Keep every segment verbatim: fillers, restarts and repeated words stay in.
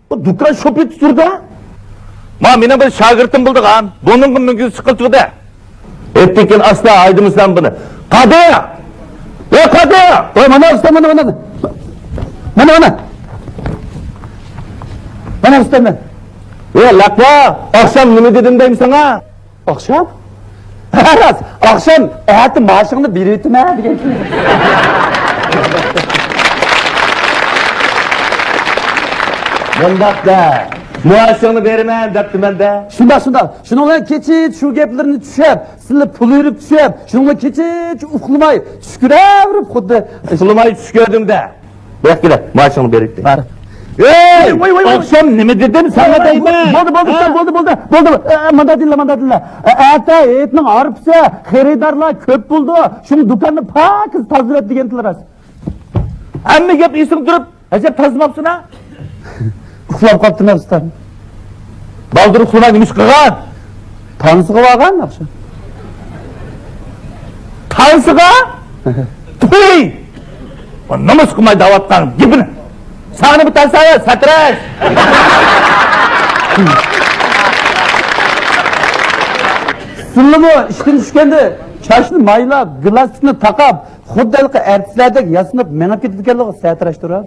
بۇ دۇكان شوپى تۇتۇردا. ما، مېنىڭ بىر شاگىرتىم بولىدىغان. بۇنىڭغا مۈڭگۈز چىقىپ تۇردى. ئەتتىكىن ئاستا ھايدىمىسام بۇنى. قادىر! ۋەي قادىر! ۋەي، مانا ئۇستا، مانا، مانا. مانا، مانا. مانا ئۇستا مەن. ۋەي لەقۋا، ئاخشام نېمە دېدىم دەيمەن ساڭا؟ ئاخشام؟ ھە، راست. ئاخشام ئەتە مائاشىڭنى بېرىۋېتىمەن دېگەن. مۇنداق دە. مائاشىڭنى بېرىمەن دەپتىمەن دە. شۇنداق، شۇنداق. شۇنىڭ بىلەن كېچىچە شۇ گەپلىرىنى چۈشەپ، سىلى پۇل بېرىپ چۈشەپ، شۇنىڭغا كېچىچە ئۇخلىماي، چۈش كۆرۈۋېرىپ خۇددى. ئۇخلىماي چۈش كۆردۈم دە. بۇياققا كېلە، مائاشىڭنى بېرىپ. بار. ئەي، ۋاي، ۋاي، ۋاي، ۋاي. ئاخشام نېمە دېدىم ساڭا دەيمەن؟ بولدى، بولدى، ھە؟ ئۇستام، بولدى، بولدى، بولدى. ئە، مانداق دېيىللا، مانداق دېيىللا. ئە، ئەتە ھېيتنىڭ ھارپىسى، خېرىدارلار كۆپ بولىدۇ. شۇڭا دۇكاننى پاكىز تازىلىۋەت دېگەنتىلا راست. ھەممە گەپ ئېسىڭدە تۇرۇپ، ئەجەب تازىلىماپسەن ھە؟ ئۇخلاپ قاپتىمەن ئۇستام. بالدۇر ئۇخلىماي نېمە ئىش قىلغان؟ تانسىغا بارغان ئاخشام. تانسىغا؟ تۇي! نومۇس قىلماي دەۋاتقان گېپىنى. ساڭا نېمە تانسا، ساتىراش؟ سىلىمۇ ئىشتىن چۈشكەندە چاچنى مايلاپ، گىلاستىكنى تاقاپ، خۇددى ھېلىقى ئارتىسلاردەك ياسىنىپ مېڭىپ كېتىدىكەنلىغۇ ساتىراش تۇرۇپ.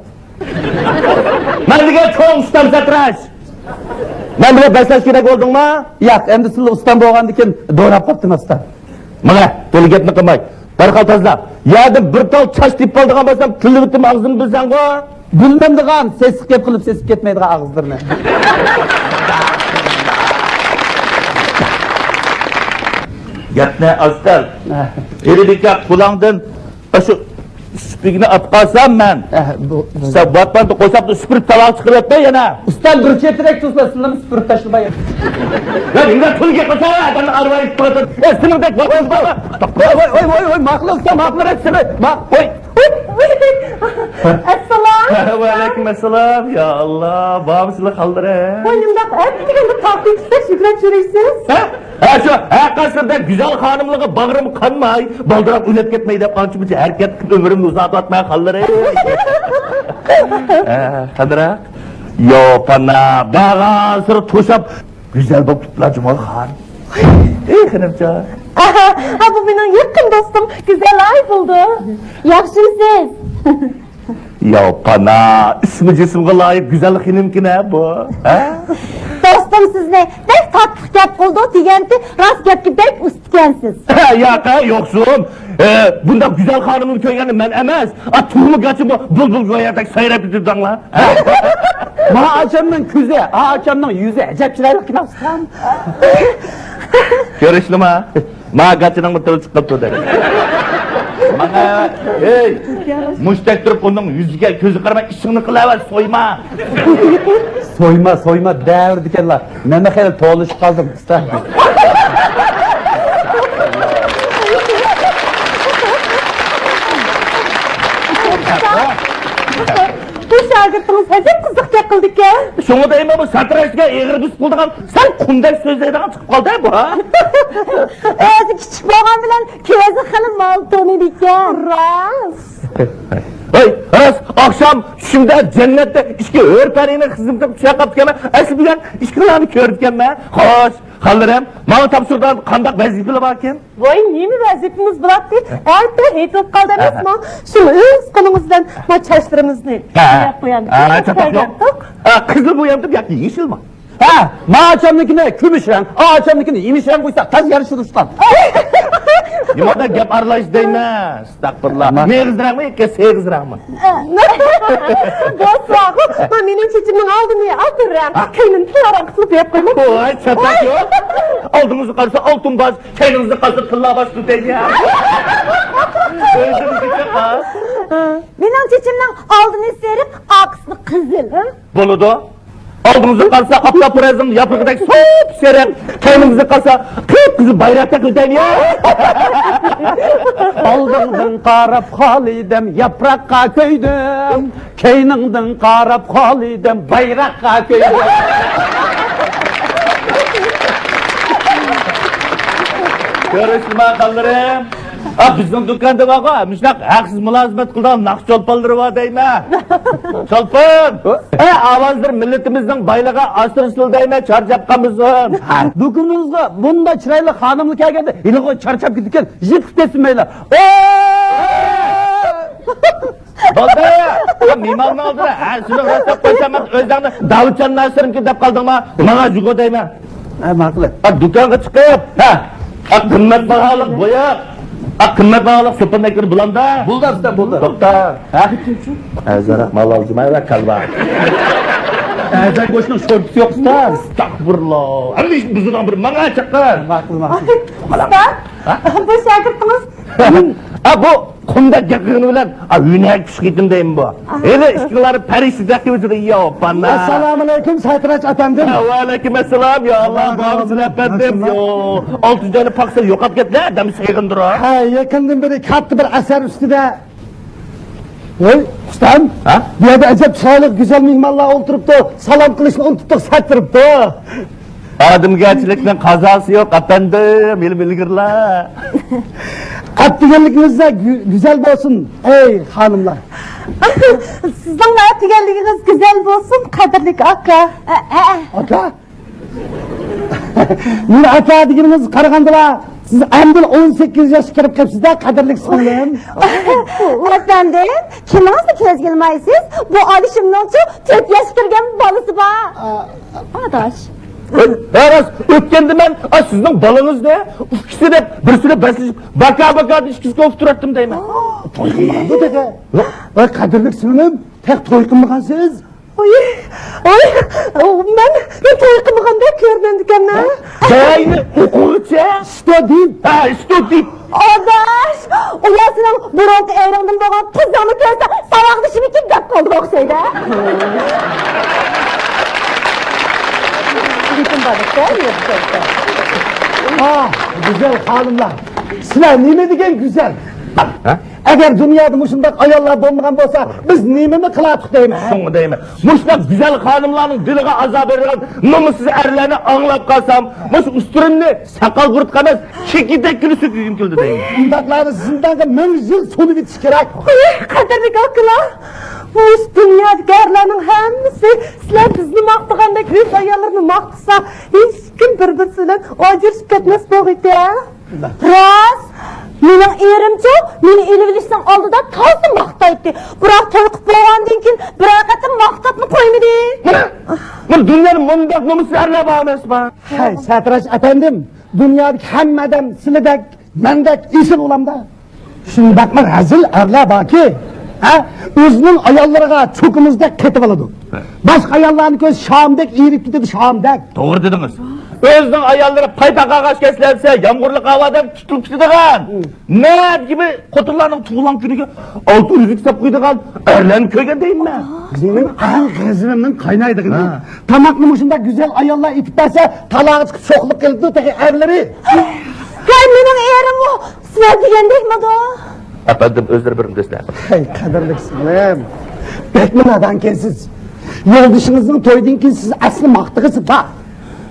مەن دېگەن چوڭ ئۇستام ساتىراش. مەن بىلەن بەسلەش كېرەك بولدۇڭما؟ ياق، ئەمدى سىلى ئۇستام بولغاندىكىن دوراپ قاپتىمەن ئۇستام. ماڭە، تولا گەپنى قىلماي. دەرھال تازىلا. يەردىن بىر تال چاچ تېپىپ ئالىدىغان بولسام، تىللىۋېتىم ئاغزىمنى بىلسەڭغۇ. بىلمەمدىغان، سېسىق گەپ قىلىپ سېسىپ كەتمەيدىغان ئاغزىلىرىنى. گەپنى ئاز قىل. ھە. پىرى بىكا قۇلاڭدىن ئاشۇ سۈپۈرگىنى ئاپ قالسام مەن. ئە، بۇ، بۇ. سەن ۋاتماندا قوشاقتا سۈپۈرۈپ تالاغا چىقىرىۋەتمە يەنە. ئۇستام بىر چېتىرەك تۇرسا سىلىمۇ سۈپۈرۈپ تاشلىماي. يا، نېمە پۇل گەپ قىلسا، ئادەمنى ئارىۋايتىپ قويىدۇ. ئە، سېنىڭدەك ۋاي، ۋاي، ۋاي، ۋاي، ماقۇل ئۇستام، ماقۇل رەت سېنى. ما-، ۋاي. ئەسسالام. ۋەئەلەيكۇم ئەسسالام. يا ئاللا، بارمۇ سىلە خاللىرى؟ ۋاي، نېمىنداق ئەپ دېگەندە تاقىي كىشىدەك يۈگۈرۈپ يۈرۈيسىز؟ ھە؟ ھە، شۇ، ھە، قەسىردە گۈزەل خانىملىرىغا باغرىم قانماي، بالدۇراپ ئۆلۈپ كەتمەي دەپ قانچە-مۇنچە ھەرىكەت قىلىپ ئۆمرۈمنى ئۇزارتىۋاتىمەن خاللىرى. ھە، قانداق؟ يا پانا، بارغانسېرى توشاپ، گۈزەل بولۇپ كېتىپلا جۇمۇ خان. ئېي، خېنىمجان. ھە، بۇ مېنىڭ يېقىن دوستۇم گۈزەل ئاي بولدى. ياخشىمۇسىز؟ يا پانا، ئىسمى جىسمىغا لايىق گۈزەل خېنىمكىنە بۇ، ھە؟ دوستۇم سىزنى بەك تاتلىق گەپ قىلىدۇ دېگەنتى، راست گەپكە بەك ئۇستىكەنسىز. ياق، يوقسۇن. ئە، بۇنداق گۈزەل خانىمنى كۆرگەندە مەن ئەمەس، ئا، تۇغما گاچىمۇ بۇلبۇل گويادەك سايراپ كېتىدۇ دەڭلار. ما ئاچامنىڭ كۆزى، ئا ئاچامنىڭ يۈزى ئەجەب چىرايلىق كىناستىكەن. كۆرۈشلىما؟ ما گاچىنىڭمۇ تىلى چىقىپ تۇردى. مانا، ھەي، مۇشتەك تۇرۇپ ئۇنىڭ يۈزىگە، كۆزىگە قارىماي ئىشىڭنى قىلىۋەر، سويما. سويما، سويما دەۋېرىدىكەنلا. مەنمۇ خېلى توۋلىشىپ قالدىم، ئۇستا. بۇ شاگىرتىڭىز ئەجەب قىزىق گەپ قىلىدىكەن. شۇڭا دەيمەن، بۇ ساتىراش دېگەن ئېغىر بېسىپ قالىدىغان، سەل قۇمدەك سۆزلەيدىغان چىقىپ قالدى بۇ. ئۆزى كىچىك بولغان بىلەن كۆزى خېلى مال تونۇيدىكەن. راست. ھەي، راست، ئاخشام چۈشۈمدە جەننەتتە ئىككى ھۆر پەرىنىڭ خىزمىتىگە چۈشۈپ قاپتىكەنمەن. ئەسلى بىلەن ئىككىلارنى كۆرۈپتىكەنمەن. خوش، خانلىرىم، ماڭا تاپشۇرىدىغان قانداق ۋەزىپىلەر باركەن؟ ۋاي، نېمە ۋەزىپىمىز بولاتتى؟ ئەتە ھېيت بولۇپ قالدى ئەمەسمۇ؟ شۇ ئۆز قولىڭىز بىلەن ما چاچلىرىمىزنى ھە. بوياپ قويامدىكەن. ھە، چاتاق يوق. ھە، قىزىل بويامدىم ياكى يېشىلمۇ؟ ھە، ما ئاچامنىڭكىنى كۈمۈش رەڭ، ئا ئاچامنىڭكىنى يېمىش رەڭ قويساق تازا يارىشىدۇ ئۇستام. نېمە ئادەم گەپ ئارىلاش دەيمەن. ئەستەغپۇرۇللا. ما- مېغىز رەڭمۇ ياكى سېغىز رەڭمۇ؟ بولسا، ما مېنىڭ چېچىمنىڭ ئالدىنى ئالتۇن رەڭ، ھە؟ كەينىنى تىللا رەڭ قىلىپ بوياپ قويماي. ۋاي، چاتاق يوق. ئالدىڭىزغا قارىسا ئالتۇن باش، كەينىڭىزگە قارىسا تىللا باش دېگەن. ئۆزىڭىزگە قاراڭ. مېنىڭ چېچىمنىڭ ئالدىنى سېرىق، ئارقىسىنى قىزىل. بولىدۇ. ئالدىڭىزغا قارىسا ئاپتاپپەرەسنىڭ ياپرىقىدەك سوپسېرىق، كەينىڭىزگە قارىسا قىپقىزىل بايراقتەك ئۆتەيدۇ. ئالدىڭدىن قاراپ خالىدەم ياپراققا كۆيدۈم، كەينىڭدىن قاراپ خالىدەم بايراققا كۆيدۈم. كۆرۈشتىما خانلىرىم؟ ئا، بىزنىڭ دۇكاندا بارغۇ، مۇشۇنداق ھەقسىز مۇلازىمەت قىلىدىغان ناخشا چولپانلىرى بار دەيمەن. چولپان! ئە، ئاۋازلىرى مىللىتىمىزنىڭ بايلىقى، ئاسرىسىلا دەيمەن، چارچاپ قالمىسۇن. دۇكىنىڭىزغا بۇنداق چىرايلىق خانىملار كەلگەندە، ھېلىغۇ چارچاپ كېتىدىكەن، يىقىپ كەتسۇن مەيلى. ئو! بولدى! مېھماننىڭ ئالدىدا ھە سۆزۈڭ راست دەپ قويسام، مەن ئۆزۈڭنى داۋۇتجان ناسىرمكى دەپ قالدىڭما؟ ماڭا جۇگو دەيمەن. ھە، ماقۇل. ئا، دۇكانغا چىقىپ، ھە، ئا، قىممەت باھالىق بوياق، ئا، قىممەت باھالىق سوپۇندەكلىرى بۇلامدا؟ بولدى، ئۇستا، بولدى. توختا. ھە؟ ئەزەرەق مال ئالجىماي ۋە كالۋا. ئەزەر گۆشنىڭ شورپىسى يوق، ئۇستا. ئەستەغپۇرۇللا. ھەممە ئىش بۇزىدىغان بىر ماڭا چاققان. ماقۇل، ماقۇل. ئۇستا، ھە؟ بۇ شاگىرتىڭىز؟ ئا، بۇ قۇمدەك گەپ قىلغىنى بىلەن، ئا، ھۈنەر كۈچلۈك يېتىم دەيمەن بۇ. ھېلى ئىككىڭلار پەرىشتىدەك يۈرىدۇ، يا پانا. ئەسسالامۇئەلەيكۇم، سەرپەراز ئەپەندىم. ۋەئەلەيكۇم ئەسسالام، يا ئاللا، بارىسىنى ئەپەندىم. يو، ئالتە جانى پاقسا يوقاپ كەتتى، ئادەم سېغىندۇرۇپ. ھە، يېقىندىن بېرى كاتتا بىر ئەسەر ئۈستىدە. ۋاي، ئۇستام. ھە؟ بۇ يەردە ئەجەب چىرايلىق، گۈزەل مېھمانلار ئولتۇرۇپتۇ. سالام قىلىشنى ئۇنتۇپتۇق، سەت تۇرۇپتۇ. ئادەمگەرچىلىكنىڭ قازاسى يوق، ئەپەندىم، ئىلىم ئىلگىرىلەر. ئەتىگەنلىكىڭىز گۈ-، گۈزەل بولسۇن، ئەي خانىملار. سىزنىڭ ئەتىگەنلىكىڭىز گۈزەل بولسۇن، قەدىرلىك ئاكا. ئە، ئە. ئاكا؟ مېنى ئاكا دېگىنىڭىز قارىغاندىلا، سىز ئەمدىلا ئون سەككىز ياشقا كىرىپ قېپسىز-دە، قەدىرلىك سىڭلىم. ئەپەندىم، كىمىڭىزنى كۆزگە ئىلمايسىز؟ بۇ ئالىشىمنىڭچۇ تۆت ياشقا كىرگەن بالىسى بار. ئا-، ئاداش. ھە، راست، ئۆتكەندە مەن، ئا، سىزنىڭ بالىڭىزنى ئۇكىسى دەپ بىرسىنى بەسلىشىپ، باكا-باكا دېيىش ئىككىسىگە ئۇقتۇراتتىم دەيمەن. توي قىلمىغاندۇ تېخى. ۋاي، قەدىرلىك سىڭلىم، تېخى توي قىلمىغانسىز. ۋاي، ۋاي، مەن، مەن توي قىلمىغاندەك كۆرۈنەمدىكەنمەن. بەينى ئوقۇغۇچە. ستۇدېنت. ھە، ستۇدېنت. ئاداش، ئۇلار سېنىڭ بۇرۇنقى ئېرىڭدىن بولغان قىزىڭنى كۆرسە، ساۋاقدىشىمىكىن دەپ قالىدىغان ئوخشايدۇ. گېپىم بار دەپتۇ. ئاھ، گۈزەل خانىملار، سىلەر نېمە دېگەن گۈزەل. ھە؟ ئەگەر دۇنيادا مۇشۇنداق ئاياللار بولمىغان بولسا، بىز نېمىنى قىلاتتۇق دەيمەن. شۇڭا دەيمەن، مۇشۇنداق گۈزەل خانىملارنىڭ دىلىغا ئازار بېرىدىغان نومۇسسىز ئەرلەرنى ئاڭلاپ قالسام، مۇشۇ ئۇستىرىمنى ساقال بۇرۇتقا ئەمەس، چېكىدەككىلا سۈرتۈۋېتكۈم كېلىدۇ دەيمەن. ئۇنداقلارنى زىندانغا مىڭ يىل سولىۋېتىش كېرەك. ئۇي، قەدىرلىك ئاكىلار، مۇشۇ دۇنيادىكى ئەرلەرنىڭ ھەممىسى سىلەر بىزنى ماختىغاندەك ئۆز ئاياللىرىنى ماختىسا، ھېچكىم بىر-بىرسى بىلەن ئاجرىشىپ كەتمەس بولغىيتى. راست، مېنىڭ ئېرىمچۇ، مېنى ئېلىۋېلىشنىڭ ئالدىدا تازا ماختايتتى. بىراق توي قىلىپ بولغاندىن كېيىن بىرەر قېتىم ماختاپمۇ قويمىدى. مانا، مانا دۇنيادا مۇنداق نومۇسسىز ئەرلەر بار ئەمەسمۇ؟ ھەي، سەرپەراز ئەپەندىم، دۇنيادىكى ھەممە ئادەم سىلىدەك، مەندەك ئېسىل ئۇلامدا. شۇنداقمۇ رەزىل ئەرلەر باركى، ھە، ئۆزىنىڭ ئاياللىرىغا چوكىمىزدەك قېتىۋالىدۇ. ھە. باشقا ئاياللارنى كۆرسە شامدەك ئېرىپ كېتىدۇ، شامدەك. توغرا دېدىڭىز. ئۆزىنىڭ ئاياللىرى پايپاق ئالغاچ كەسلەنسە، يامغۇرلۇق ھاۋا دەپ تۇتۇلۇپ كېتىدىغان. ھە. نەدىكى بىر خوتۇنلارنىڭ تۇغۇلغان كۈنىگە ئالتۇن ئۈزۈك ساپ قويىدىغان ئەرلەرنى كۆرگەن دەيمەن. مېنىڭ ئەڭ غەزىپىمنىڭ قاينايدىغىنى، ھە، تاماقنى مۇشۇنداق گۈزەل ئاياللار ئېتىپ بەرسە، تالاغا چىقىپ شوخلۇق قىلىدۇ تېخى ئەرلىرى. ھەي، مېنىڭ ئېرىممۇ سىلەر دېگەندەكمىدۇ؟ ئەپەندىم، ئۆزلىرى بىر دېسىلە. ھەي، قەدىرلىك سىڭلىم، بەكمۇ نادانكەنسىز. يولدىشىڭىزنىڭ تويىدىن كېيىن سىز ئەسلى ماختىغۇسى بار.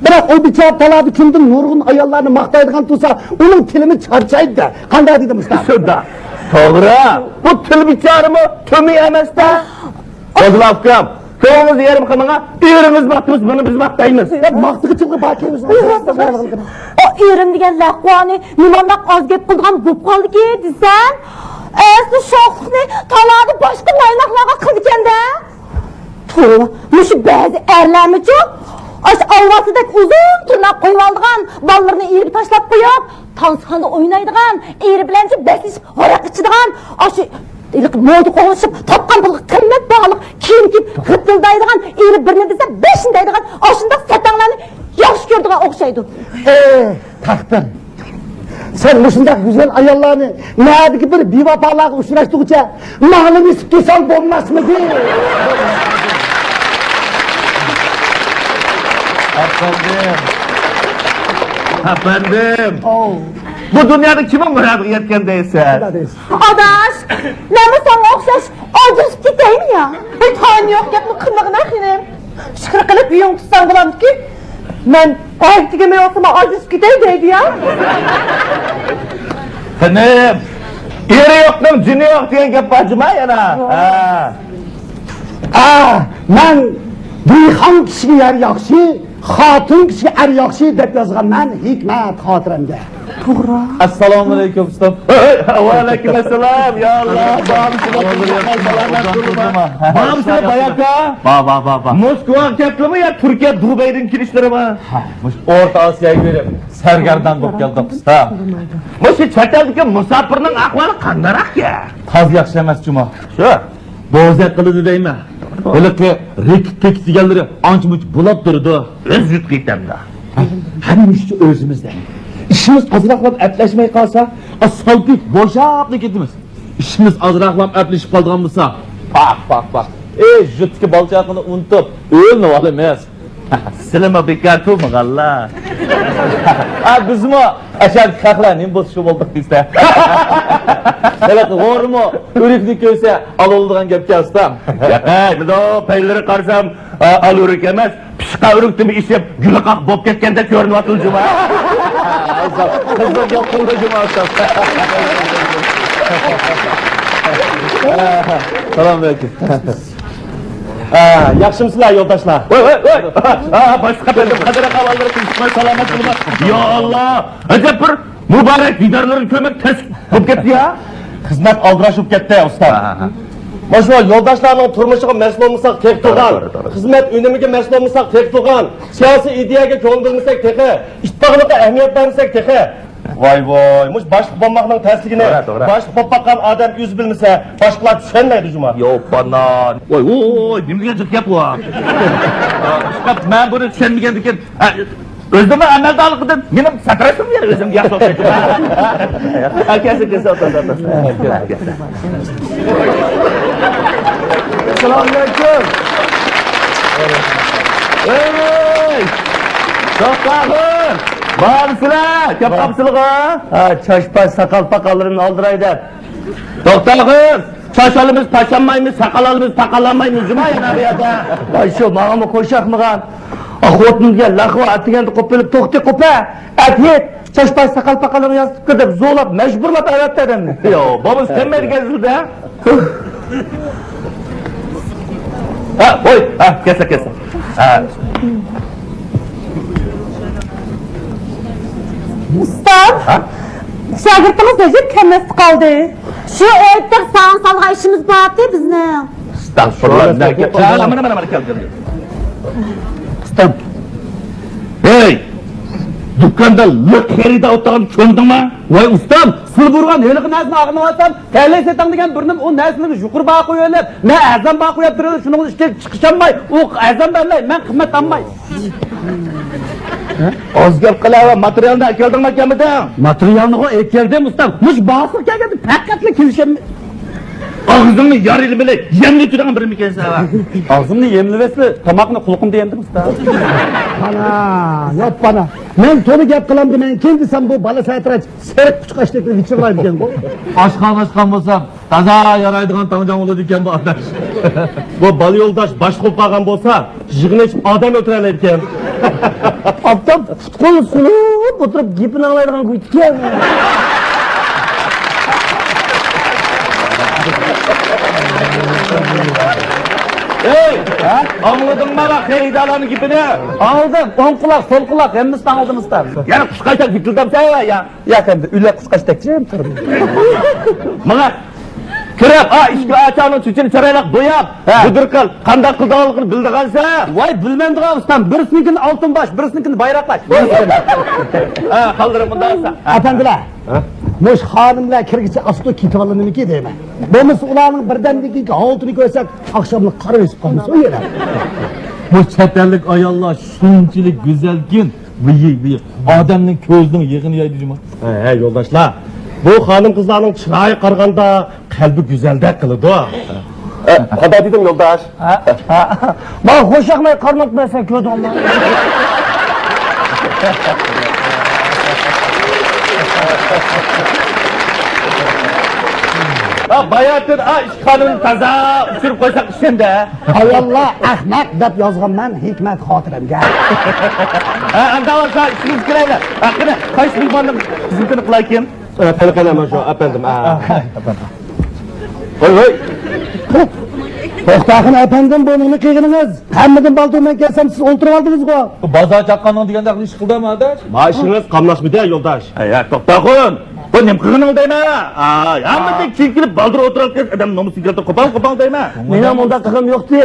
بىراق ئۇ بىچارە تالادا كۈندە نۇرغۇن ئاياللارنى ماختايدىغان تۇرسا، ئۇنىڭ تىلىمۇ چارچايدۇ. قانداق دېدىم ئۇستا؟ شۇنداق. توغرا. بۇ تىل بىچارىمۇ تۆمۈر ئەمەستە. ئابدۇللا ئۇكام، كۆڭلىڭىزنى يېرىم قىلماڭ، ئېرىڭىز ماختىمىسا، بۇنى بىز ماختايمىز. يا، ماختىغۇچىلىقى بار كېلىسىز. ئۇ ئېرىم دېگەن لەقۋانى نېمانداق ئاز گەپ قىلىدىغان بولۇپ قالدىكى دېسەم، ئەسلى شوخلۇقنى تالادا باشقا نايناقلارغا قىلىدىكەن-دە. توۋا، مۇشۇ بەزى ئەرلەرمۇچۇ، ئاشۇ ئالۋاستىدەك ئۇزۇن تىرناق قويۇۋالىدىغان، بالىلىرىنى ئېرىگە تاشلاپ قويۇپ، تانسىخانىدا ئوينايدىغان، ئېرى بىلەن بەسلىشىپ ھاراق ئىچىدىغان، ئاشۇ ھېلىقى مودا قوغلىشىپ، تاپقان پۇلىغا قىممەت باھالىق كىيىم كىيىپ غىددىلدايدىغان، ئېرى بىرنى دېسە بەشنى دەيدىغان، ئاشۇنداق سەتەڭلەرنى ياخشى كۆرىدىغان ئوخشايدۇ. ئېھ، تەقدىر! سەن مۇشۇنداق گۈزەل ئاياللارنى نەدىكى بىر بىۋاپالارغا ئۇچراشتۇرغۇچە ماڭىلا نېسىپ قىلساڭ بولماسمىدى؟ ئەپەندىم. ئەپەندىم. ئاۋۇ. بۇ دۇنيادا كىمنىڭ مۇرادىغا يەتكەن دەيسەن؟ ئاداش، مەنمۇ ساڭا ئوخشاش ئاجرىشىپ كېتەيمۇ يا؟ ھېچ ھايىم يوق گەپنى قىلمىغىن خېنىم. شۈكۈر قىلىپ ئۆيۈڭ تۇتساڭ بولامدىكى. مەن ئاي تۈگىمەي ئولتۇرما ئاجرىشىپ كېتەي دەيدۇ يا. خېنىم، ئېرى يوقنىڭ جېنى يوق دېگەن گەپ بار جۇما يەنە. ھە. ئا، مەن دېھقان كىشىگە يەر ياخشى، خوتۇن كىشىگە ئەر ياخشى دەپ يازغانمەن ھېكمەت خاتىرەمگە. توغرا. ئەسسالامۇ ئەلەيكۇم، ئۇستام. ھەي، ۋەئەلەيكۇم ئەسسالام. يا ئاللا، بابا، سالامەت بولۇڭ. بابا، سىلەر باياقا با، با، با، با. موسكۋاغا كەپتىمۇ يا تۈركىيە دۇبەيدىن كېلىشلىرىمۇ؟ ھە، مۇشۇ ئورتا ئاسىياغا بېرىپ سەرگەردان بولۇپ كەلدۇق، ئۇستا. مۇشۇ چەت ئەلدىكى مۇساپىرنىڭ ئەھۋالى قانداقراق يا؟ تازا ياخشى ئەمەس جۇما. شۇ. بوزەك قىلىدۇ دەيمەن. ھېلىقى رېكېت پېكىت دېگەنلىرى ئانچە-مۇنچە بۇلاپ تۇرىدۇ. ئۆز يۇرتقا يېتەمدۇ؟ ھە، ھەممە ئىشچى ئۆزىمىزدە. ئىشىمىز ئازراقلاپ ئەپلەشمەي قالسا، ئا، سالپىپ بوشاپلا كېتىمىز. ئىشىمىز ئازراقلاپ ئەپلىشىپ قالىدىغان بولسا، پاق، پاق، پاق. ئەي، يۇرتتىكى بالا-چاقىنى ئۇنتۇپ، ئۆيلىنىۋالىمىز. سىلىمۇ بىكار تۇرمىغانلا. ئا، بىزمۇ ئاشۇ خەقلەر نېمە بولسا شۇ بولدۇق دېسە. ھېلىقى غورىمۇ ئۆرۈكنى كۆرسە ئالىۋالىدىغان گەپكەن ئۇستام. ياقەي، مۇنداق پەيلىرى قارىسام، ئا، ئالىۋۆرۈك ئەمەس، پىشقان ئۆرۈكتىنمۇ ئېشىپ، گۈلى قاقا بولۇپ كەتكەندەك كۆرۈنۈۋاتىدۇ جۇما. قىزىق گەپ قىلدى جۇما ئۇستام. سالام ئەلەيكۇم. ئا، ياخشىمۇسىلەر يولداشلار؟ ۋاي، ۋاي، ۋاي. ئا، باشلىق ئەپەندىم، قەدىر ئەھۋاللىرى قىزىقماي سالامەت بولۇڭلار. يا ئاللا، ئەجەب بىر مۇبارەك دىدارلىرىنى كۆرمەك تەس بولۇپ كەتتى يا. خىزمەت ئالدىراش بولۇپ كەتتى ئۇستا. ھە، ھە، ھە. مانا شۇ يولداشلارنىڭ تۇرمۇشىغا مەسئۇل بولمىساق تېخى تۇرغان، توغرا، توغرا، توغرا، خىزمەت ئۈنۈمىگە مەسئۇل بولمىساق تېخى تۇرغان، سىياسىي ئىدىيەگە كۆڭۈل بۆلمىسەك تېخى، ئىتتىپاقلىققا ئەھمىيەت بەرمىسەك تېخى. ۋاي ۋاي، مۇشۇ باشلىق بولماقنىڭ تەسلىكىنى، توغرا، توغرا، باشلىق بولۇپ باققان ئادەم ئۆزى بىلمىسە، باشقىلار چۈشەنمەيدۇ جۇما. يوق، بانا. ۋاي ۋاي، نېمە دېگەن جىق گەپ بۇ؟ مەن بۇنى چۈشەنمىگەندىكىن، ئۆزىنىڭ ئەمەلدارلىقىدىن مېنىڭ ساتىراشىم يەنە ئۆزۈمگە ياخشى ئوخشايدۇ. ھە، كەلسە، كەلسە، ئولتۇرسا، ئولتۇرسا. ئەسسالامۇ ئەلەيكۇم. ھەي! توختاڭ! بارمسىلەر؟ كەپ قاپسىلىغا؟ ھە، چاچ-پاچ، ساقال-پاقاللىرىمنى ئالدىراي دەپ. توختاڭ! چاچ ئالىمىز، پاچ ئالمايمىز، ساقال ئالىمىز، پاقال ئالمايمىز، جۇما يەنە بۇ يەردە. ۋاي شۇ، ماڭىمۇ خوشياقمىغان. ئا، خوتۇنۇمغا لەقۋا ئەتىگەندە قوپۇپ بېرىپ، توختى قوپە، ئەت ھېيت، چاچ-پاچ، ساقال-پاقاللىرىڭنى ياسىتىپ كىر دەپ زورلاپ، مەجبۇرلاپ ئەۋەتتى ئادەمنى. يو، بولمىسا كەلمەيدىكەنسىز-دە. ھە، ھوي، ھە، كەلسە، كەلسە. ھە. ئۇستام، ھە؟ شاگىرتىڭىز ھېچ كەلمەستە قالدى. شۇ ئۆيدە ساڭا سالغان ئىشىمىز بارتى بىزنىڭ. ئەستەغپۇرۇللا، نەگە؟ ئا، مانا، مانا، مانا، كەلدى، كەلدى. ئۇستام. ھەي! دۇكاندا لىق خېرىدار ئولتۇرغاننى كۆردۈڭمۇ؟ ۋاي ئۇستام، سىلى بۇرغان ھېلىقى نەرسىنى ئاغرىنىۋاتسام، تەلەي سېتىڭ دېگەن بىرنېمە ئۇ نەرسىنى يۇقىرى باھا قويۇۋېلىپ، مەن ئەرزان باھا قويۇپ بېرىۋېلىپ، شۇنىڭ ئۈچۈن چىقىشالماي، ئۇ ئەرزان بەرمەي، مەن قىممەت ئالماي. ئاز گەپ قىلە، ماتېرىيالنى ئەكەلدىڭمۇ ئەكەلمىدىڭ؟ ماتېرىيالنىغۇ ئەكەلدىم ئۇستام. مۇشۇ باھاسىغا كەلگەندە پەقەتلا كېلىشەلمەي. ئاغزىڭنى يارىلىمىلى، يەملى تۇرغان بىرىمىكەنسەن ھە؟ ئاغزىمنى يەملىۋەتسە، تاماقنى قۇلىقىمدا يەمدىم ئۇستا. ئانا، ياپپانا. مەن تولا گەپ قىلامدىمەن، كىم دېسەم بۇ بالا سەتراچ سېرىق قۇشقاچتەكلا ۋىچىرلايدىكەنغۇ. ئاشقان ئاشقان بولسام، تازا يارايدىغان تاڭجاڭ بولىدىكەن بۇ ئاداش. بۇ بالا يولداش باشلىق بولۇپ قالغان بولسا، يىغىن ئېچىپ ئادەم ئۆلتۈرەلەيدىكەن. ئاپتاپ پۇت-قول سۇنۇپ ئولتۇرۇپ گېپىنى ئاڭلايدىغان گۇيتىكەن. ھەي، ھە؟ ئاڭلىدىڭمۇ خېرىدارلارنىڭ گېپىنى؟ ئاڭلىدىم. ئوڭ قۇلاق، سول قۇلاق، ھەممىسىنى ئاڭلىدىم ئۇستام. يەنە قۇشقاچتەك ۋىچىرلىدىمسەن يا؟ ياق ئەمدى، ئۆلەك قۇشقاچتەكچە. ماڭا كىرىپ، ئا، ئىشىكنى ئاچاڭنىڭ چېچىنى چىرايلىق بوياپ، ھە، بۇدۇر قىل، قانداق قىلىدىغانلىقىنى بىلىدىغانسەن؟ ۋاي، بىلمەمدىغان ئۇستام، بىرسىنىڭكىنى ئالتۇن باش، بىرسىنىڭكىنى بايراق باش. ھە، قالدۇرۇڭ مۇنداق بولسا. ئەپەندىلەر، ھە؟ مۇشۇ خانىملار كىرگۈچە ئاستۇ كېتىۋالىمىكى دەيمەن. بولمىسا ئۇلارنىڭ بىردەمدىكى ھالىتىنى كۆرسەك، ئاخشاملىق قارا بېسىپ قالمىسۇن يەنە. بۇ چەت ئەللىك ئاياللار شۇنچىلىك گۈزەلكىن، ۋىي، ۋىي. ئادەمنىڭ كۆزىنىڭ يېغىنى يەيدۇ جۇما. ھە، ھە، يولداشلار. بۇ خانىم-قىزلارنىڭ چىرايىغا قارىغاندا قەلبى گۈزەلدەك قىلىدۇ. ھە، قانداق دېدىم، يولداش؟ ھە، ھە. ماڭا خوش ياقماي قارىماقمەن، سەن كۆردۈڭمۇ؟ ھە، باياتىن، ئا، ئىككى خانىمنى تازا ئۇچۇرۇپ قويساق ئىشەندە. ئاياللار ئەخمەق دەپ يازغانمەن ھېكمەت خاتىرەمگە. ھە، ئەمدى بولسا ئىشىمىزگە كىرەيلى. ھە، قېنى، قايسى مېھماننىڭ خىزمىتىنى قىلايكىن؟ ئە، قېنى، قېنى، مانا شۇ ئەپەندىم. ئە. ھوي، ھوي. توختاخۇن ئەپەندىم، بۇ نېمە قىلغىنىڭىز؟ ھەممىدىن بالدۇر مەن كەلسەم، سىز ئولتۇرۇۋالدىڭىزغۇ. بازار چاققاننىڭ دېگەندەك ئىش قىلدىمۇ، ئاداش؟ ما ئىشىڭىز قاملاشمىدى، يولداش. ئە، يا، توختاخۇن. بۇ نېمە قىلغىنىڭ دەيمەن؟ ئا، ھەممىدىن كېيىن كېلىپ بالدۇر ئولتۇرۇۋاتقان ئادەم نومۇسىنى كەلتۈرۈپ قوپال، قوپال دەيمەن. مېنىڭ مۇنداق قىلغىنىم يوقتى.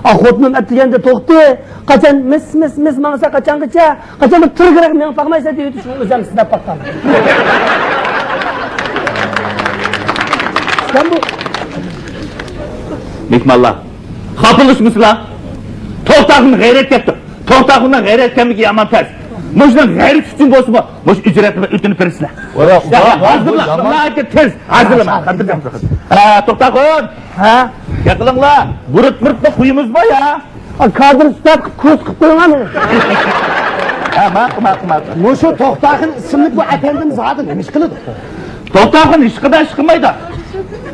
ئا، خوتۇنۇم ئەتىگەندە توختى. قاچان مىس، مىس، مىس ماڭسا، قاچانغىچە؟ قاچان بىر تۈرگىرەك مېڭىپ باقمايسەن دەيدۇ، شۇڭا ئۆزۈم سىناپ باققان. سەن بۇ مېھمانلار، خاپىلىشمىسىلا. توختاخۇن غەيرەت كەپتۇ. توختاخۇننىڭ غەيرەت كەملىكى يامان تەس. مۇشۇنىڭ غەيرىتى ئۈچۈن بولسىمۇ، مۇشۇ ئۆچرەتنى ئۆتۈنۈپ بېرىسىلەر. ھازىرلا، ناھايىتى تېز. ھازىرلا. ھە، توختاخۇن. ھە؟ گەپ قىلىڭلار. بۇرۇت-مۇرۇتنى قويىمىزمۇ يا؟ ئا، كادىر ئۇستاز قىلىپ كۇرس قىلىپ قويۇڭلارمۇ؟ ھە، ماقۇل، ماقۇل، ماقۇل. مۇشۇ توختاخۇن ئىسىملىك بۇ ئەپەندىم زادى نېمە ئىش قىلىدۇ؟ توختاخۇن ھېچقانداق ئىش قىلمايدۇ.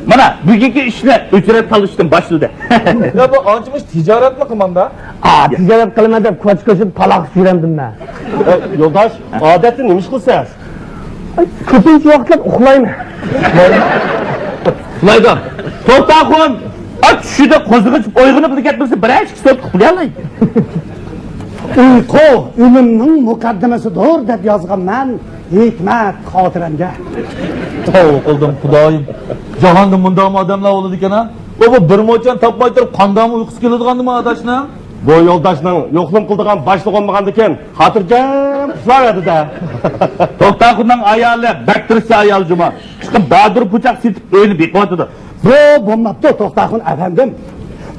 مانا، بۈگۈنكى ئىشنى ئۆچرەت تالىشىشتىن باشلىدى. يا، بۇ ئانچە مۇنچە تىجارەتمۇ قىلمامدا؟ ئا، تىجارەت قىلىمەن دەپ كوچا كوچىدا پالاققا يۈرەمدىم مەن. ئە، يولداش، ئادەتتە نېمە ئىش قىلىسەن؟ ئاي، كۆپىنچە ۋاقىتلار ئۇخلايمەن. ئۇخلايدۇ. توختاخۇن! ئاي، چۈشىدە قوزغىلىپ ئويغىنىپلا كەتمىسە، بىرەر ئىككى سوت ئۇخلىيالايدۇ. ئۇيقۇ ئۆلۈمنىڭ مۇقەددىمىسىدۇر دەپ يازغانمەن ھېكمەت خاتىرەمگە. توۋا قىلدىم، خۇدايىم. جاھاندا مۇنداقمۇ ئادەملەر بولىدىكەن-ھە؟ بۇ، بۇ بىر موچەن تاپماي تۇرۇپ، قانداقمۇ ئۇيقۇسى كېلىدىغاندىمۇ ئاداشنىڭ؟ بۇ يولداشنىڭ يوقلىما قىلىدىغان باشلىقى بولمىغاندىكىن، خاتىرجەم ئۇخلاۋەردى-دە. توختاخۇننىڭ ئايالى بەك تىرىشچان ئايال جۇما. چىقىپ بادۇر پۇچاق سېتىپ ئۆينى بېقىۋاتىدۇ. بۇ بولماپتۇ، توختاخۇن ئەپەندىم.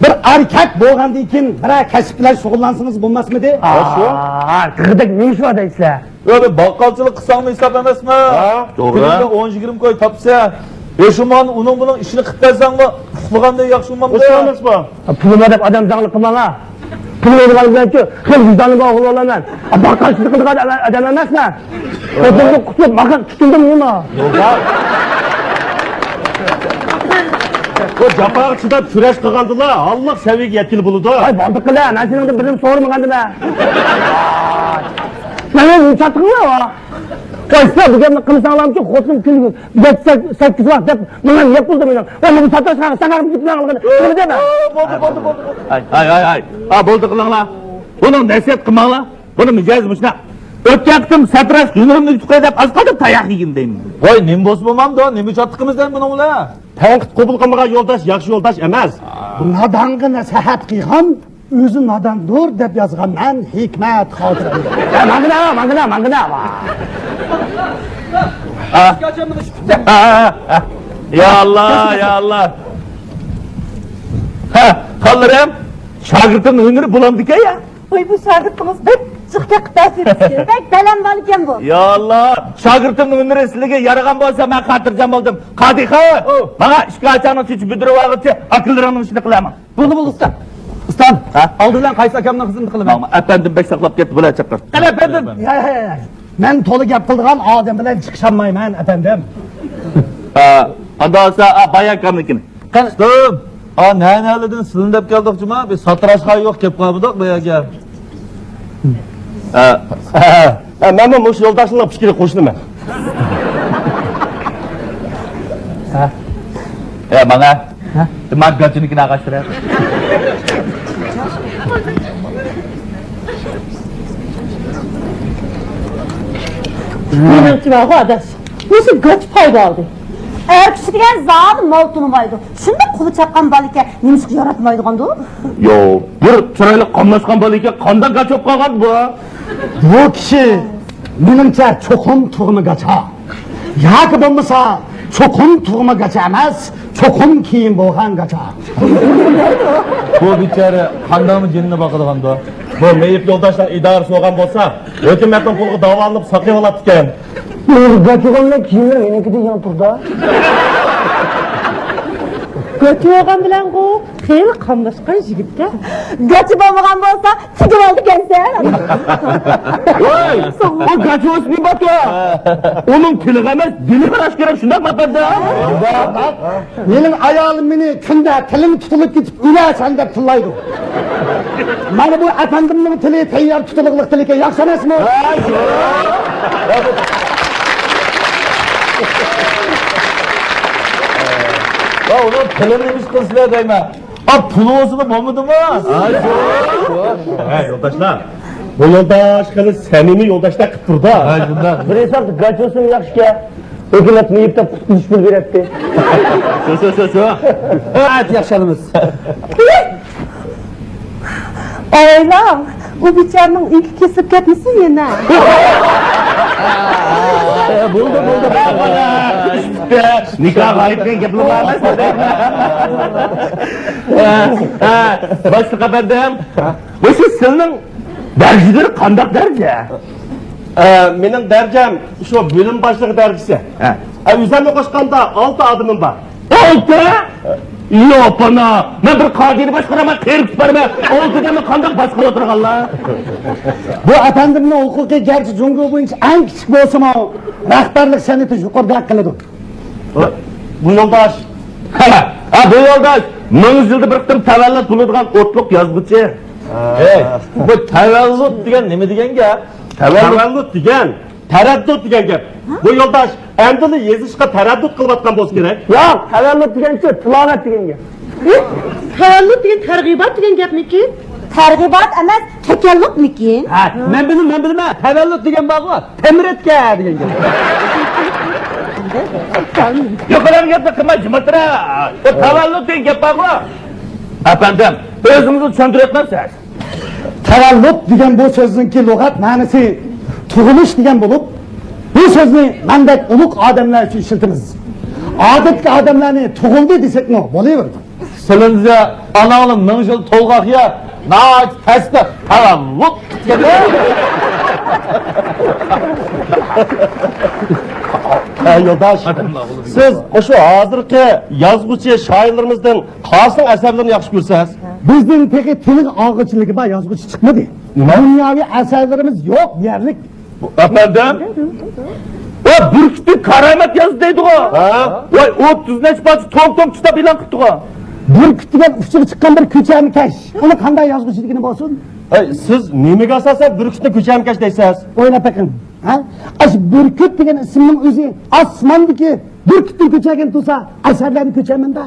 بىر ئەركەك بولغاندىن كېيىن بىرەر كەسىپ بىلەن شۇغۇللانسىڭىز بولماسمىدى؟ ئا، شۇ. قىغدەك نېمە ئىش بار دەيسىلەر؟ يا، بىر باققالچىلىق قىلساڭمۇ ھېساب ئەمەسمۇ؟ ھە؟ توغرا. كۈنىگە ئون يىگىرمە كوي تاپسا، ھېشىمان ئۇنىڭ بۇنىڭ ئىشىنى قىلىپ بەرسەڭمۇ، ئۇخلىغاندىن ياخشى بولمامدۇ؟ ئۇخلىمامسىز؟ پۇلى بار دەپ ئادەم زاڭلىق قىلماڭا. پۇلى بولغان بىلەنچۇ، خېلى ۋىجدانى بار ئوغۇل بولىمەن. باققانچىلىق قىلىدىغان ئادەم ئەمەسمەن. خوتۇنۇمدىن قۇتۇلۇپ، ماقان تۇتۇندۇم نېمە؟ بۇ جاپاغا چىداپ كۈرەش قىلغاندىلا، ھاللىق سەۋىيەگە يەتكىلى بولىدۇ. ھاي، بولدى قىلە، مەن سېنىڭدىن بىرنېمە سورىمىغاندىمەن. مەن نېمە چاتىقىڭ بار؟ ۋاي، سىلەر بۇ گەپنى قىلمىساڭلارمۇچۇ، خوتۇنۇم كۈنىگە بەش، سەككىز ۋاق دەپ، ماڭا نېمە قىلدى مېنىڭ؟ ۋاي، مانا بۇ ساتاشقا سەن ھەرگىز گېپىڭنى ئاڭلىغىن. بولدى، بولدى، بولدى، بولدى. ھاي، ھاي، ھاي، ھاي. ھا، بولدى قىلىڭلار. بۇنىڭ نەسىھەت قىلماڭلار. بۇنىڭ مىجەزى مۇشۇنداق. ئۆتكەن قېتىم ساتىراش ھۈنىرىمنى يۇتۇپ قوي دەپ ئاز قالدى تاياق يېگىن دەيمەن. ۋاي، نېمە بولسا بولمامدۇ، نېمە چاتىقىمىز دەيمەن بۇنىڭ بىلەن؟ تەنقىد قوبۇل قىلمىغان يولداش ياخشى يولداش ئەمەس. بۇ نادانغا نەسىھەت قىلغان ئۆزى ناداندۇر دەپ يازغان مەن ھېكمەت خاتىرەمدە. ھە، ماڭغىنا، ماڭغىنا، ماڭغىنا. ھە. ھە، ھە، ھە. يا ئاللا، يا ئاللا. ھە، خانلىرىم، شاگىرتىمنىڭ ھۈنىرى بولامدىكەن يا. ۋاي، بۇ شاگىرتىڭىز بەك جىق كەقىپ تەسىر. بەك بەلەن بالىكەن بۇ. يا ئاللا، شاگىرتىمنىڭ ھۈنىرى سىلىگە يارىغان بولسا، مەن خاتىرجەم بولدۇم. قادىخان، ماڭا ئىككى ئاچاڭنى چېچىپ بۈدۈرۈۋالغۇچى، ئاكىلىرىڭنىڭ ئىشىنى قىلەرمەن. بولدى، بولدى، ئۇستا. ئۇستام، ھە؟ ئالدى بىلەن قايسى ئاكامنىڭ خىزمىتى قىلىمەن؟ ماڭا ئەپەندىم بەك ساقلاپ كەتتى، بۇلار چاقىر. قېنى، ئەپەندىم. ھەي، ھەي، ھەي. مەن تولا گەپ قىلىدىغان ئادەم بىلەن چىقىشالمايمەن، ئەپەندىم. ئا، ئاندا بولسا، ئا، بايا ئاكامنىڭكىنى. قېنى. ئۇستام، ئا، نە-نەلىدىن سىلىنى دەپ كەلدۇق جۇما، بىز ساتىراشقا يوق كەپ قالمىدۇق بۇ يەرگە. ئا، ئا، مەنمۇ مۇشۇ يولداشنىڭ پىكرىگە قوشۇلىمەن. ھە؟ ئە، ماڭا. ھە؟ مانا گاچىنىڭكىنى ئاغاشتۇرە. مېنىڭچە بارغۇ ئاداش، مۇشۇ گاچا پايدا ئالدى. ئەر كىشى دېگەن زادى مال تونۇمايدۇ. شۇنداق قولى چاققان بالا ئىكەن، نېمىشقا ياراتمايدىغاندۇ؟ يو، بىر چىرايلىق قاملاشقان بالا ئىكەن، قانداق گاچا بولۇپ قالغان بۇ؟ بۇ كىشى، مېنىڭچە، چوقۇم تۇغما گاچا. ياكى بولمىسا، چوقۇم تۇغما گاچا ئەمەس، چوقۇم كېيىن بولغان گاچا. بۇ بىچارە قانداقمۇ جېنىنى باقىدىغاندۇ؟ بۇ مېيىپ يولداشلار ئىدارىسى بولغان بولسا، ھۆكۈمەتنىڭ پۇلىغا داۋالىنىپ ساقىيىۋالاتتىكەن. بۇ گاچىغان بىلەن كىيىملەر مېنىڭكىدىن يېڭى تۇردا. گاچىغان بىلەنغۇ خېلى قاملاشقان يىگىتكەن. گاچا بولمىغان بولسا، تېگىۋالىدىكەنسەن. ۋاي، ئۇ گاچا بولسا نېمە باركەن؟ ئۇنىڭ تىلىغا ئەمەس، دىلىغا قاراش كېرەك، شۇنداقمۇ ئەپەندىم؟ مېنىڭ ئايالىم مېنى كۈندە تىلىڭ تۇتۇلۇپ كېتىپ ئۆلەرسەن دەپ تىللايدۇ. مانا بۇ ئەپەندىمنىڭ تىلى تەييار تۇتۇلۇقلۇق تىلىكەن، ياخشى ئەمەسمۇ؟ ۋا، ئۇنىڭ پۇلىنى نېمە ئىش قىلىسىلەر دەيمەن. ئا، پۇل بولسىمۇ بولمىدىمۇ؟ ھە، يولداشلار، بۇ يولداش خېلى سەمىمىي يولداشتەك قىلىپ تۇرىدۇ. ھە، شۇنداق. بىر ھېسابتا گاچوسىمۇ ياخشىكەن. ھۆكۈمەت مېيىپتە قۇتقۇزۇش پۇل بېرەتتى. شۇ، شۇ، شۇ، شۇ. ھە، ياخشى ئالىمىز. ئويلاڭ، ئۇ بىچارىنىڭ ئېكى كېسىلىپ كەتمىسۇن يەنە. بولدى، بولدى، بولدى. نىكاھ غايىب دېگەن گەپلا بار ئەمەس. ھە، ھە، باشلىق ئەپەندىم، مۇشۇ سىلنىڭ دەرىجىلىرى قانداق دەرىجە؟ ئە، مېنىڭ دەرىجەم شۇ بۆلۈم باشلىقى دەرىجىسى. ھە. ئە، ئۆزۈمنى قوشقاندا ئالتە ئادىمىم بار. ئالتە؟ يا پانا! مەن بىر كادىرنى باشقۇرىمەن، قېرىپ بارىمەن. ئالتە ئادەمنى قانداق باشقۇرۇۋاتىدىغانلار؟ بۇ ئەپەندىمنىڭ ھوقۇقى گەرچە جۇڭگو بويىچە ئەڭ كىچىك بولسىمۇ، رەھبەرلىك سەنئىتى يۇقىرىدەك قىلىدۇ. بۇ يولداش. ھە، ھە، بۇ يولداش مىڭ يىلدا بىر قېتىم تەۋەللۇت بولىدىغان ئوتلۇق يازغۇچى. ھە. ھەي، بۇ تەۋەللۇت دېگەن نېمە دېگەن گەپ؟ تەۋەللۇت. تەۋەللۇت دېگەن تەرەددۇت دېگەن گەپ. بۇ يولداش ئەمدىلا يېزىشقا تەرەددۇت قىلىۋاتقان بولسا كېرەك. ياق، تەۋەللۇت دېگەنچۇ تىلاۋەت دېگەن گەپ. تەۋەللۇت دېگەن تەرغىبات دېگەن گەپمىكىن؟ تەرغىبات ئەمەس، تەكەللۇپمىكىن؟ ھە، مەن بىلىمەن، مەن بىلىمەن. تەۋەللۇت دېگەن بارغۇ، تەمرەتكە دېگەن گەپ. يۇقىرىقى گەپنى قىلماي جىمىرتىرە. ئۇ تەۋەللۇت دېگەن گەپ بارغۇ. ئەپەندىم، ئۆزىڭىزنى چۈشەندۈرۈۋەتمەمسىز؟ تەۋەللۇت دېگەن بۇ سۆزنىڭكى لۇغەت مەنىسى تۇغۇلۇش دېگەن بولۇپ، بۇ سۆزنى مەندەك ئۇلۇغ ئادەملەر ئۈچۈن ئىشلىتىمىز. ئادەتتىكى ئادەملەرنى تۇغۇلدى دېسەكمۇ بولۇۋېرىدۇ. سىلىنىڭچە ئاناڭنىڭ مىڭ يىل تولغاق يا ناھايىتى تەستە تەۋەللۇت. ھە، يولداش، سىز مۇشۇ ھازىرقى يازغۇچى شائىرلىرىمىزدىن قايسىنىڭ ئەسەرلىرىنى ياخشى كۆرىسىز؟ بىزدىن تېخى تىلغا ئالغۇچىلىكى بار يازغۇچى چىقمىدى. نېمە؟ دۇنياۋى ئەسەرلىرىمىز يوق دېيەرلىك. ئەپەندىم؟ ۋاي، بۈركۈتى كارامەت يازدى دەيدىغۇ. ھە؟ ۋاي، ئوتتۇز نەچچە پارچە توم-توم كىتاب ئېلان قىپتىغۇ. بۈركۈت دېگەن ئۇچىغا چىققان بىر كۆچەرمىكەش. ئۇنى قانداق يازغۇچى دېگىنى بولسۇن؟ ئەي، سىز نېمىگە ئاساسەن بۈركۈتنى كۆچەرمىكەش دەيسىز؟ ئويلاپ بېقىڭ. ھە؟ ئاشۇ بۈركۈت دېگەن ئىسىمنىڭ ئۆزى ئاسماندىكى بۈركۈتتىن كۆچەرگەن تۇرسا، ئەسەرلەرنى كۆچۈرمەمدۇ؟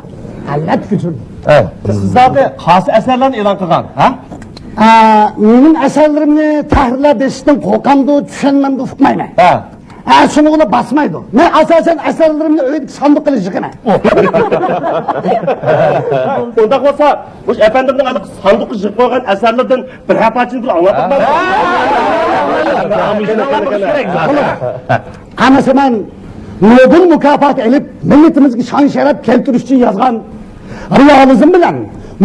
ئەلۋەتتە كۆچۈرىمەن. ھە، سىز زادى قايسى ئەسەرلەرنى ئېلان قىلغان، ھە؟ ئە، مېنىڭ ئەسەرلىرىمنى تەھرىرلەر بېسىشتىن قورقامدۇ، چۈشەنمەمدۇ، ئۇقمايمەن. ھە. ھە، شۇنىڭغىلا باسمايدۇ. مەن ئاساسەن ئەسەرلىرىمنى ئۆيدىكى ساندۇققا ئېلىپ يىغىمەن. ئۇنداق بولسا، مۇشۇ ئەپەندىمنىڭ ھېلىقى ساندۇققا يىغىپ قويغان ئەسەرلىرىدىن بىرەر پارچىنى بىر ئاڭلاتىپ بەرسەڭ. قارىسا، مەن نوبېل مۇكاپاتى ئېلىپ، مىللىتىمىزگە شان-شەرەپ كەلتۈرۈش ئۈچۈن يازغان، رېئالىزم بىلەن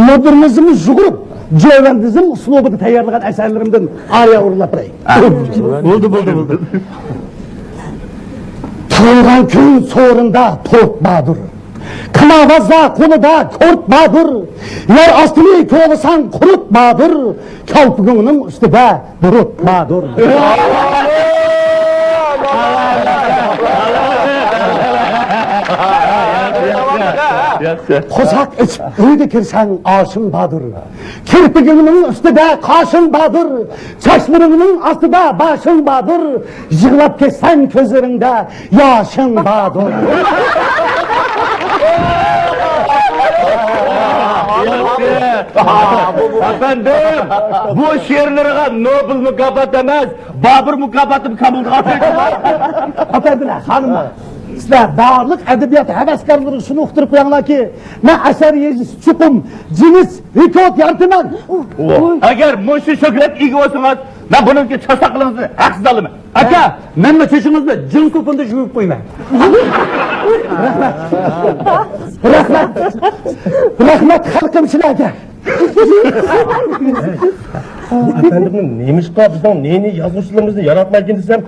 مودېرنىزمنى يۇغۇرۇپ، جۆۋەندىزم ئۇسلۇبىدا تەييارلىغان ئەسەرلىرىمدىن ئارىيە ئورۇنلاپ بېرەي. بولدى، بولدى، بولدى. تۇغۇلغان كۈن سورۇندا تورت باردۇر. كىناۋازدا قولىدا كورت باردۇر. يەر ئاستىنى كوۋىساڭ قۇرت باردۇر. كالپۇكۇڭنىڭ ئۈستىدە بۇرۇت باردۇر. قورساق ئېچىپ ئۆيگە كىرسەڭ ئاشىڭ باردۇر. كىرپىكىڭنىڭ ئۈستىدە قاشىڭ باردۇر. چاچلىرىڭنىڭ ئاستىدا باشىڭ باردۇر. يىغلاپ كەتسەڭ كۆزلىرىڭدە ياشىڭ باردۇر. ئەپەندىم، بۇ شېئىرلىرىغا نوبېل مۇكاپاتى ئەمەس، بابۇر مۇكاپاتى قامىلىدىغان. ئەپەندىلەر، خانىملار، سىلەر بارلىق ئەدەبىيات ھەۋەسكارلىرىغا شۇنى ئۇقتۇرۇپ قويۇڭلاركى، مەن ئەسەر يېزىش چوقۇم جىنس رېكورت يارىتىمەن. ئەگەر مۇشۇ شۆھرەتكە ئىگە بولسىڭىز، مەن بۇنىڭكى چاساقلىرىڭىزنى ھەقسىز ئالىمەن. ئاكا، مەنمۇ چېچىڭىزنى جىنس توپىنىدا يۇيۇپ قويىمەن. رەھمەت. رەھمەت. رەھمەت خەلقىم سىلەرگە. ئەپەندىم، نېمىشقا بىزنىڭ نى-نى يازغۇچىلىرىمىزنى ياراتمايدىكىن دېسەم،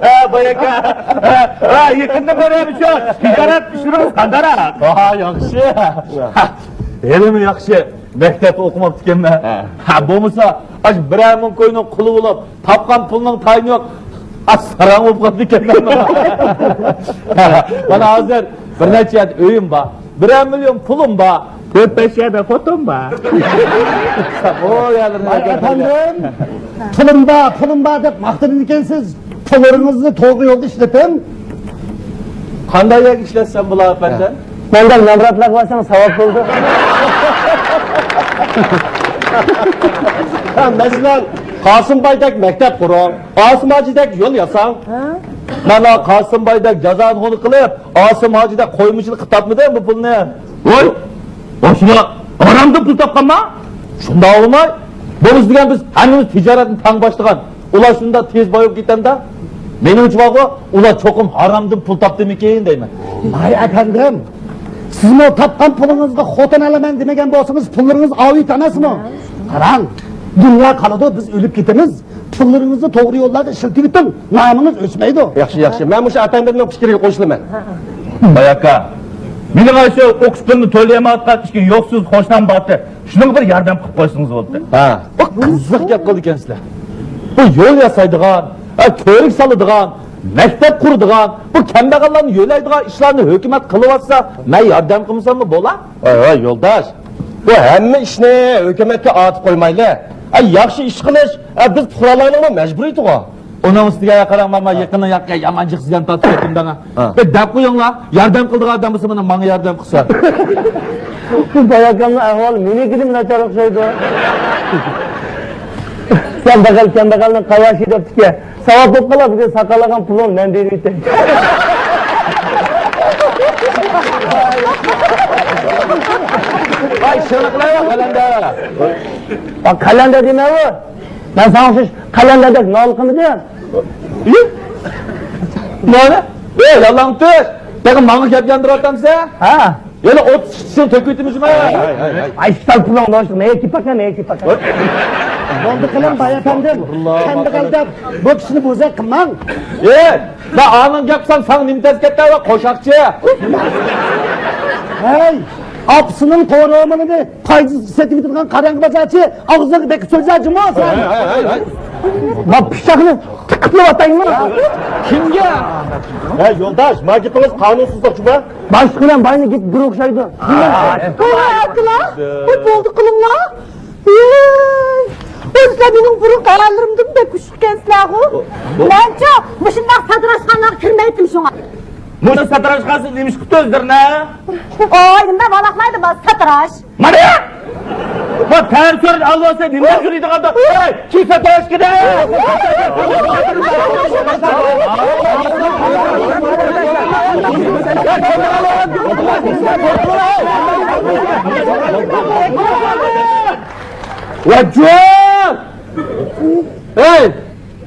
ھە، باي ئاكا. ھە، يېقىندا بىر ھەم شۇ تىجارەت ئىشلىرىڭىز قانداقراق؟ ھا، ياخشى. ھېلىمۇ ياخشى. مەكتەپتە ئوقۇماپتىكەنمەن. ھە. ھە، بولمىسا، ئاشۇ بىرەر مىڭ كوينىڭ قۇلى بولۇپ، تاپقان پۇلنىڭ تايىنى يوق. ئاز ساراڭ بولۇپ قاپتىكەنمەن. مانا ھازىر بىر نەچچە يەردە ئۆيۈم بار. بىرەر مىليون پۇلۇم بار. تۆت-بەش يەردە خوتۇن بار. ئۇ يەرلىرىنى ئەپەندىم. پۇلۇم بار، پۇلۇم بار دەپ ماختىنىدىكەنسىز. پۇللىرىڭىزنى توغرا يولدا ئىشلىتىڭ. قانداق يەرگە ئىشلەتسەم بولار، ئەپەندىم؟ مەندەك نامراتلارغا بەرسەڭ ساۋاب بولىدۇ. ھە، مەسىلەن، قاسىمبايدەك مەكتەپ قۇرۇڭ، ئاسىم ھاجىدەك يول ياساڭ. مانا قاسىمبايدەك جازانىخۇنى قىلىپ، ئاسىم ھاجىدەك قويمىچىلىق قىلىپ تاپمىدى بۇ پۇلنى. ۋاي، ئاشۇلار ھارامدىن پۇل تاپقانما؟ شۇنداق بولماي، بولمىسا دېگەن بىز ھەممىمىز تىجارەتنى تەڭ باشلىغان. ئۇلار شۇنداق تېز بايىپ كېتەمدە؟ مېنىڭچە بارغۇ، ئۇلار چوقۇم ھارامدىن پۇل تاپتىمىكىن دەيمەن. ۋاي ئەپەندىم، سىزمۇ تاپقان پۇلىڭىزغا خوتۇن ئالىمەن دېمىگەن بولسىڭىز، پۇللىرىڭىز ئاۋۇت ئەمەسمۇ؟ قاراڭ، دۇنيا قالىدۇ، بىز ئۆلۈپ كېتىمىز. پۇللىرىڭىزنى توغرا يوللاردا ئىشلىتىۋېتىڭ، نامىڭىز ئۆچمەيدۇ. ياخشى، ياخشى. مەن مۇشۇ ئەپەندىمنىڭ پىكرىگە قوشۇلىمەن. باي ئاكا، مېنىڭ ئاشۇ ئوقۇش پۇلىنى تۆلىيەلمەيۋاتقان ئىككى يوقسۇز قوشنام بارتى. شۇنىڭغا بىر ياردەم قىلىپ قويسىڭىز بولدى. ھە. بۇ قىزىق گەپ قىلىدىكەنسىلەر. بۇ يول ياسايدىغان، ھە، كۆۋرۈك سالىدىغان، مەكتەپ قۇرىدىغان، بۇ كەمبەغەللەرنى يۆلەيدىغان ئىشلارنى ھۆكۈمەت قىلىۋاتسا، مەن ياردەم قىلمىساممۇ بولا؟ ۋاي، ۋاي، يولداش، بۇ ھەممە ئىشنى ھۆكۈمەتكە ئارتىپ قويمايلى. ئە، ياخشى ئىش قىلىش، ئە، بىز پۇقرالارنىڭمۇ مەجبۇرىيىتىغۇ. ئۇنىڭ ئۈستىگە قاراڭ، ماما، يېقىندا ياققان يامان جىق سىگەن تارتىپ كەتتىم دەڭا. ھە. بىر دەپ قويۇڭلار، ياردەم قىلىدىغان ئادەم بولسا مانا ماڭا ياردەم قىلسا. بۇ باي ئاكامنىڭ ئەھۋالى مېنىڭكىدىنمۇ ناچار ئوخشايدۇ. كەمبەغەل كەمبەغەلنىڭ قاياشى دەپتىكەن. ساۋاب بولۇپ قالا، بۈگۈن ساقال ئاغام پۇلۇڭنى مەن بېرىۋېتەي. ۋاي، شۇنى قىلايلى، قەلەندەر. قەلەندەر دېمەيۋۇ. مەن ساڭا ئوخشاش قەلەندەردەك نالە قىلمىدىم. مانا، ئەي، يالاڭتۆش، تېخى ماڭا گەپ ياندۇرۇۋاتامسەن؟ ھە. يەنە ئوتتۇز ئىككىسىنى تۆكۈۋېتىمىزمۇ؟ ئاي، ئىشتان پۇلۇڭ نوشتۇق، مەيە كېپەكە، مەيە كېپەكە. بولدى قىلىڭ، باي ئەپەندىم. كەمبەغەل دەپ بۇ كىشىنى بوزەك قىلماڭ. ئەي، مەن ئانىڭ گەپ قىلسام ساڭا نېمە تەس كەتتى، ۋە قوشاقچى؟ ھەي، ئاپىسىنىڭ قورۇمىنى پايدىسىز سېتىۋېتىدىغان قاراڭغۇ بازارچى، ئاغزىڭغا بېقىپ سۆزلە، جۇمۇ سەن. ھەي، ھەي، ھەي، ھەي. ما پىچاقنى تىقىپلا ئاتايمەن. كىمگە؟ ھەي، يولداش، ما گېپىڭىز قانۇنسىزلىق جۇما. باشلىق بىلەن باينىڭ گېپى بىر ئوخشايدۇ. ۋاي ئاكىلار، بۇ بولدى قىلىڭلار. ۋاي، ئۆزلەر مېنىڭ بۇرۇنقى ھاللىرىمدىن بەك ئۇششۇقكەنسىلەرغۇ. مەنچۇ مۇشۇنداق ساتىراشخانىلارغا كىرمەيتتىم شۇڭا. مۇشۇ ساتىراشخانىسى نېمە ئىش قىپتۇ ئۆزلىرىنى؟ ئوي، نېمە دەپ ۋالاقلايدۇ بۇ ساتىراش؟ مانا! بۇ تەرسۆرۈن ئالۋاستى نېمە دەپ يۈرىدىغاندا؟ ئەي، كىم ساتىراش كېدى؟ ۋاجۇ! ئەي!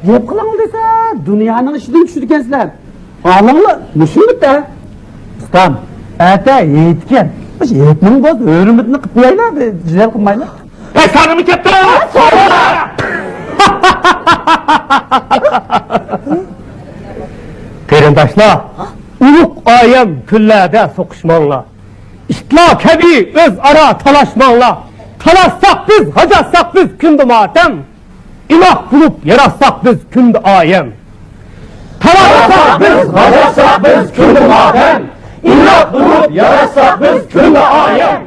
گەپ قىلىڭ دېسە، دۇنيانىڭ ئىشىدىن چۈشىدىكەنسىلەر. ئالىڭلار، مۇشۇمۇ-دە. ئۇستام، ئەتە ھېيتكەن. مۇشۇ ھېيتنىڭ بولسا ھۆرمىتىنى قىلىپ قويايلى، جېدەل قىلمايلى. ھەي، سانىمۇ كەتتى! قېرىنداشلار، ئۇلۇغ ئايەم كۈنلەردە سوقۇشماڭلار. ئىتلار كەبى ئۆزئارا تالاشماڭلار. تالاشساق بىز، غاجاتساق بىز، كۈندە ماتەم. ئىناق بولۇپ ياراشساق بىز كۈندە ئايەم. تالاشساق بىز، غاجاتساق بىز كۈندە ماتەم. ئىناق بولۇپ ياراشساق بىز كۈندە ئايەم.